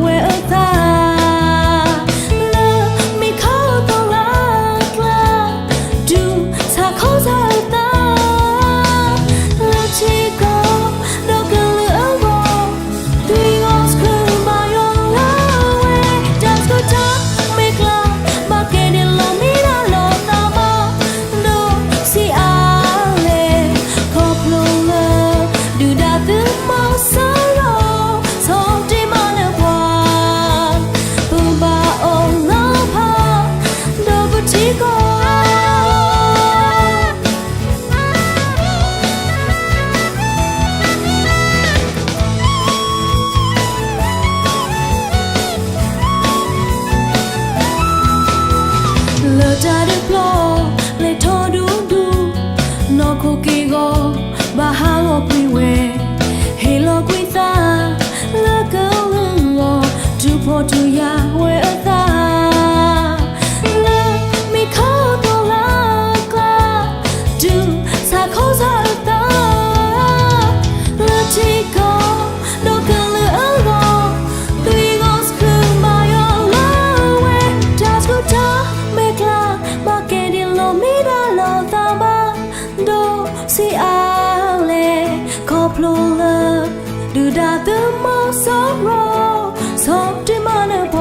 ဝဲအသး လၢမုၢ်ခီသိလၢကျါ ဒုးဆါခီဆါအသး လၢထံကီၢ်ဒီးကလုာ်အဂီၢ် သွံၣ်ဂီၤဆှၢဘၣ်ယွၤလၢဝဲ တၢ်ဆူးတၢ်မဲာ်ကျါ ဘၣ်ကဲဒ်လီၤမ့ၢ်ဒၣ်လီၤသးဘၣ် ဒိးဆံးအါလဲၣ် ခီဖျိလၢ ဒုၣ်ဒါသုးမီၤစိရိၤ ဆီၣ်တံၢ်မၤနၢၤပှၤ ပဘၣ်အိၣ်လၢဖး ဒီးပထံကီၢ် လၢတၢ်ဒုးပျီ လဲၤထီၣ်ဒူဒူ နီၢ်ခိက့ၢ်ဂီၤ ဘၣ်ဟးဂီၤကွံာ်ဝဲ ဟ့ၣ်လီၤကွံာ်သး လၢကလုာ်ဂီၢ် ထုးဖှီၣ်ထုးယာ်ဝဲအသး လၢမုၢ်ခီသိလၢကျါ ဒုးဆါခီဆါအသး လၢထံကီၢ်ဒီးကလုာ်အဂီၢ် သွံၣ်ဂီၤဆှၢဘၣ်ယွၤလၢဝဲ တၢ်ဆူးတၢ်မဲာ်ကျါ ဘၣ်ကဲဒ်လီၤမ့ၢ်ဒၣ်လီၤသးဘၣ် ဒိးဆံးအါလဲၣ် ခီဖျိလၢ ဒုၣ်ဒါသုးမီၤစိရိၤ ဆီၣ်တံၢ်မၤနၢၤပှၤ